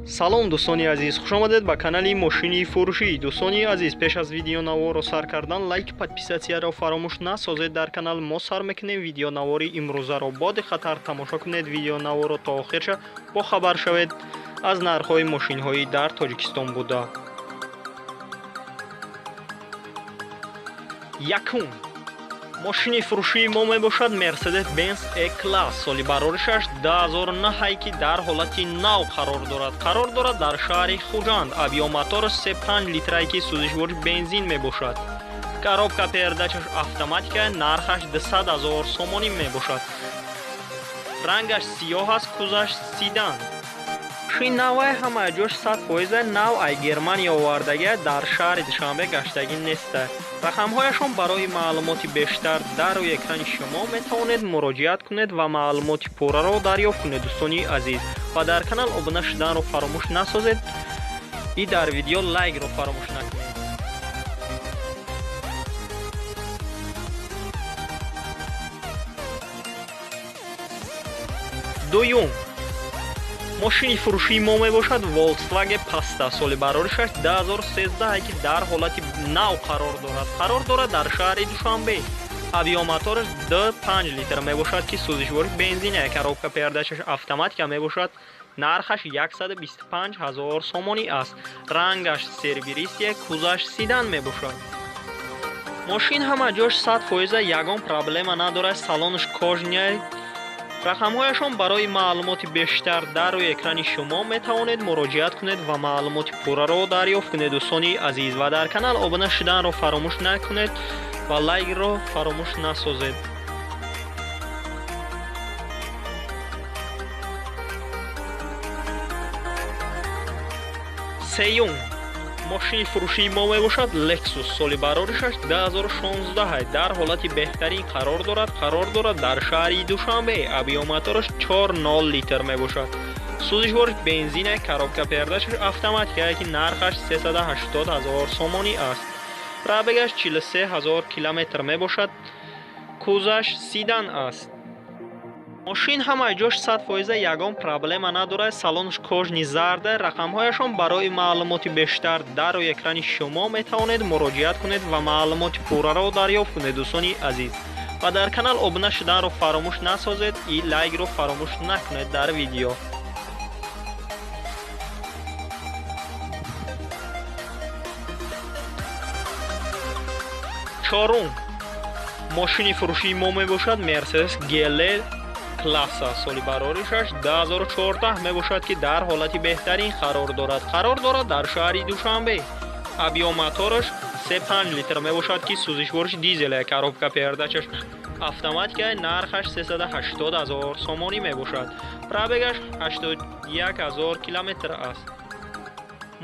Салом, дӯстони азиз, хушомадед ба канали Мошини фурӯшӣ. Дӯстони азиз, пеш аз видеонаворро сар кардан, лайк, подписатсияро фаромӯш насозед. Дар канал мо сар мекунем видеонавори имрӯзаро. Бо диққаттар тамошо кунед видеонаворро то охирша, бохабар шавед аз нархҳои мошинҳои дар Тоҷикистон буда. Якум мошини фурӯшии мо мебошад Mercedes-Benz E-Class, соли бароришаш 2009, ки дар ҳолати нав қарор дорад. Қарор дорад дар шаҳри Хуҷанд. Объём мотор 3,5 литрае, ки сӯзишвори бензин мебошад. Коробка передачаш автоматика, нархаш 200 ҳазор сомонӣ мебошад. Рангаш сиёҳ аст, кузаш седан. Мошин навай, ҳамаи ҷош 100% нав, ай Германия овардагия, дар шаҳри Душанбе гаштагӣ неста. Рақамҳояшон барои маълумоти бештар дар рӯи экрани шумо, метавонед муроҷиат кунед ва маълумоти пурраро дарёфт кунед, дӯстони азиз. Ва дар канал обуна шуданро фаромӯш насозед и дар видео лайкро фаромӯш накунед. Дуюм мошини фурӯшии мо мебошад Volkswagen Passat, соли бароришаш 2013, ки дар ҳолати нав қарор дорад. Қарор дорад дар шаҳри Душанбе. Объём мотораш 2,5 литр мебошад, ки сӯзишвори бензин, коробка передачаш автоматика мебошад. Нархаш 125 ҳазор сомонӣ аст. Рангаш серебристый, кузаш седан мебошад. Мошин ҳама ҷош 100%, ягон проблема надорад, салонаш кожаный. Рақамҳояшон барои маълумоти бештар дар рӯи экрани шумо, метавонед муроҷиат кунед ва маълумоти пурраро дарёфт кунед, дӯстони азиз. Ва дар канал обуна шуданро фаромӯш накунед ва лайкро фаромӯш насозед. Сеюм мошини фурӯшии мо мебошад Lexus, соли бароришаш 2016, дар ҳолати беҳтарин қарор дорад. Қарор дорад дар шаҳри Душанбе. Объём мотораш 4,0 литр мебошад. Сӯзишвориш бензина, коробка передачаш автоматика, ки нархаш 380 ҳазор сомонӣ аст. Пробегаш 43 ҳазор километр мебошад. Кузаш седан аст. Мошин ҳамаи ҷош 100%, ягон проблема надорад, салонаш кожаный зарда. Рақамҳояшон барои маълумоти бештар дар рӯи экрани шумо, метавонед муроҷиат кунед ва маълумоти пурраро дарёфт кунед, дӯстони азиз. Ва дар канал обуна шуданро фаромӯш насозед и лайкро фаромӯш накунед дар видео. Чорум мошини фурӯшии мо мебошад Mercedes GL класса, соли бароришаш 2014 мебошад, ки дар ҳолати беҳтарин қарор дорад. Қарор дорад дар шаҳри Душанбе. Объём мотораш 3,5 литр мебошад, ки сӯзишвориш дизел, коробка передачаш автоматика, нархаш 380 ҳазор сомонӣ мебошад. Пробегаш 81 ҳазор километр аст.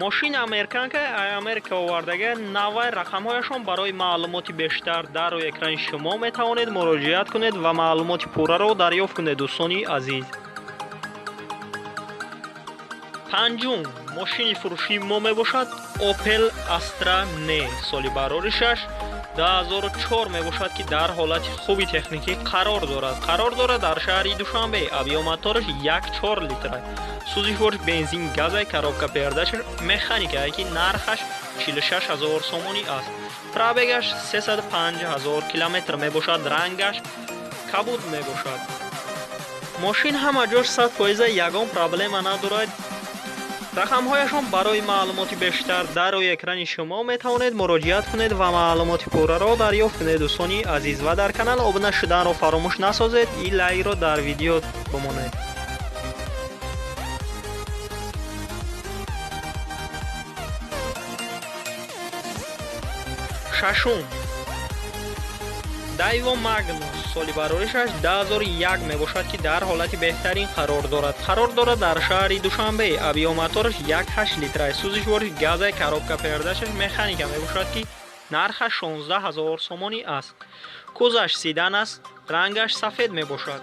Мошин американка, Америка овардага, навай. Рақамҳояшон барои маълумоти бештар дар рӯи экрани шумо, метавонед муроҷиат кунед ва маълумоти пурраро дарёфт кунед, дӯстони азиз. Панҷум мошини фурӯшии мо мебошад Opel Astra N, соли бароришаш 2004 мебошад, ки дар ҳолати хуби техникӣ қарор дорад. Қарор дорад дар шаҳри Душанбе. Объём мотораш 1,4 литр, сӯзишвориш бензин газай, коробка передачаш механика, ки нархаш 46 ҳазор сомонӣ аст. Пробегаш 305 ҳазор километр мебошад. Рангаш кабуд мебошад. Мошин ҳама ҷош 100%, ягон проблема надорад. Рақамҳояшон барои маълумоти бештар дар рӯи экрани шумо, метавонед муроҷиат кунед ва маълумоти пурраро дарёфт кунед, дӯстони азиз. Ва дар канал обуна шуданро фаромӯш насозед и лайкро дар видео бимонед. Шашум Дайво Магнус, соли бароришаш 2001 мебошад, ки дар ҳолати беҳтарин қарор дорад. Қарор дорад дар шаҳри Душанбе. Объём мотораш 1,8 литра, сӯзишвориш газай, коробка передачаш механика мебошад, ки нархаш 16 ҳазор сомонӣ аст. Кузаш седан аст, рангаш сафед мебошад.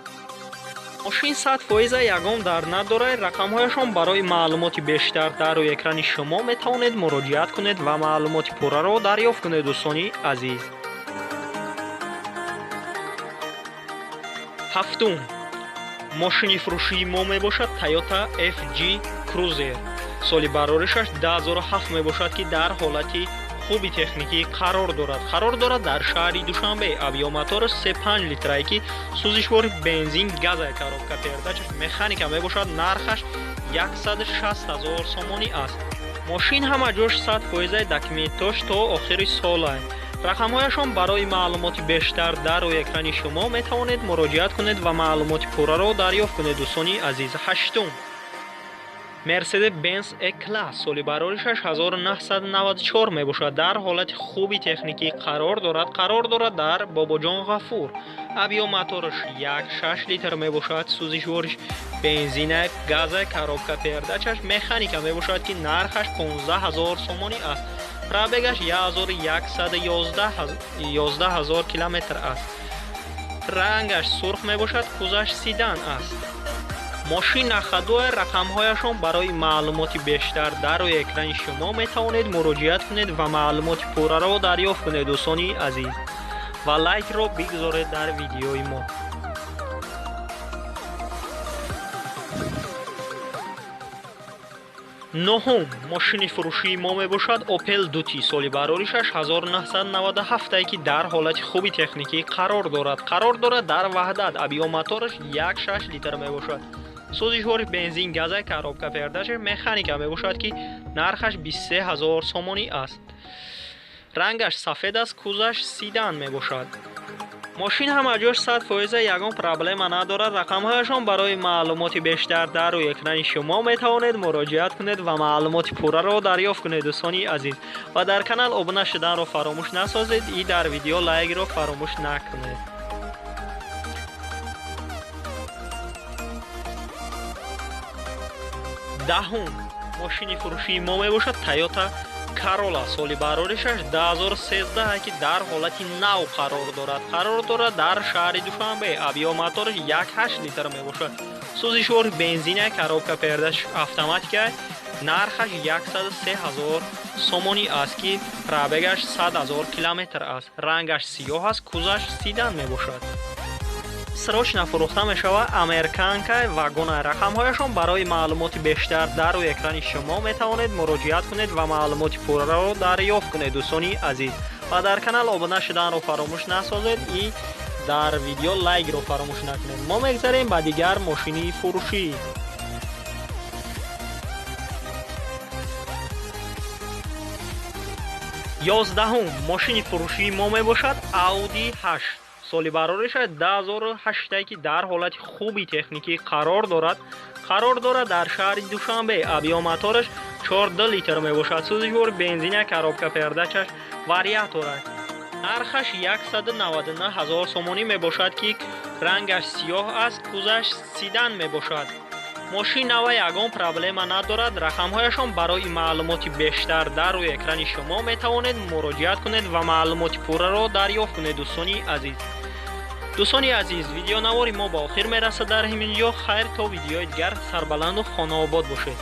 Мошин 100%, ягон дард надорад. Рақамҳояшон барои маълумоти бештар дар рӯи экрани шумо, метавонед муроҷиат кунед ва маълумоти пурраро дарёфт кунед, дӯстони азиз. Ҳафтум мошини фурӯшии мо мебошад Toyota FJ Cruiser. Соли бароришаш 2007 мебошад, ки дар ҳолати хуби техникӣ қарор дорад. Қарор дорад дар шаҳри Душанбе. Объём мотораш 3,5 литрае, ки сӯзишвори бензин газа, коробка передачаш механика мебошад. Нархаш 160 000 сомонӣ аст. Мошин ҳама ҷош 100% документош то охири сола. Рақамҳояшон барои маълумоти бештар дар рӯи экрани шумо метавонед муроҷиат кунед ва маълумоти пурраро дарёфт кунед, дӯстони азиз. Ҳаштум Mercedes-Benz E-Class соли бароришаш 1994 мебошад. Дар ҳолати хуби техникӣ қарор дорад. Қарор дорад дар Бобоҷон Ғафур. Объём мотораш 1,6 литр мебошад. Сӯзишвориш бензина, газа, коробка передачаш механика мебошад, ки нархаш 15 000 сомонӣ аст. Пробегаш 1111 ҳазор километр аст. Рангаш сурх мебошад, кузаш седан аст. Мошин на ходу. Рақамҳояшон барои маълумоти бештар дар рӯи экрани шумо метавонед муроҷиат кунед ва маълумоти пурраро дарёфт кунед, дӯстони азиз. Ва лайкро бигзоред дар видеои мо. Нуҳум мошини фурӯшии мо мебошад Opel Duty соли бароришаш 1997, ки дар ҳолати хуби техникӣ қарор дорад. Қарор дорад дар Ваҳдат. Объём мотораш 1,6 литр мебошад. Сӯзишвори бензин газа, коробка передача механика мебошад, ки нархаш 23 000 сомонӣ аст. Рангаш сафед аст, кузаш седан мебошад. Мошин ҳама ҷош 100% ягон проблема надорад. Рақамҳояшон барои маълумоти бештар дар рӯи экрани шумо метавонед муроҷиат кунед ва маълумоти пурраро дарёфт кунед, дӯстони азиз. Ва дар канал обуна шуданро фаромӯш насозед и дар видео лайкро фаромӯш накунед. Даҳум мошини фурӯшии мо мебошад Toyota Corolla соли бароришаш 2013, ки дар ҳолати нав қарор дорад. Қарор дорад дар шаҳри Душанбе. Объём мотораш 1,8 литр мебошад. Сӯзишвори бензина, коробка передач автоматика. Нархаш 103 000 сомонӣ аст, ки пробегаш 100 000 километр аст. Рангаш сиёҳ аст, кузаш седан мебошад. Срочно фурӯхта мешавад американка вагона. Рақамҳояшон барои маълумоти бештар дар рӯи экрани шумо метавонед муроҷиат кунед ва маълумоти пурраро дарёфт кунед, дӯстони азиз. Ва дар канал обуна шуданро фаромӯш насозед и дар видео лайкро фаромӯш накунед. Мо мегзарем ба дигар мошини фурӯшӣ. Ёздаҳум мошини фурӯшии мо мебошад Audi 8 соли бароришаш 2008, ки дар ҳолати хуби техникӣ қарор дорад. Қарор дорад дар шаҳри Душанбе. Объём мотораш 4 литр мебошад. Сӯзишвори бензина, коробка передачаш вариатора. Нархаш 199 000 сомонӣ мебошад, ки рангаш сиёҳ аст, кузаш седан мебошад. Мошин нава, ягон проблема надорад. Рақамҳояшон барои маълумоти бештар дар рӯи экрани шумо метавонед муроҷиат кунед ва маълумоти пурраро дарёфт кунед, дӯстони азиз. Дӯстони азиз, видеонавори мо ба охир мерасад дар ҳамин ҷо. Хайр, то видеои дигар, сарбаланду хонаобод бошед.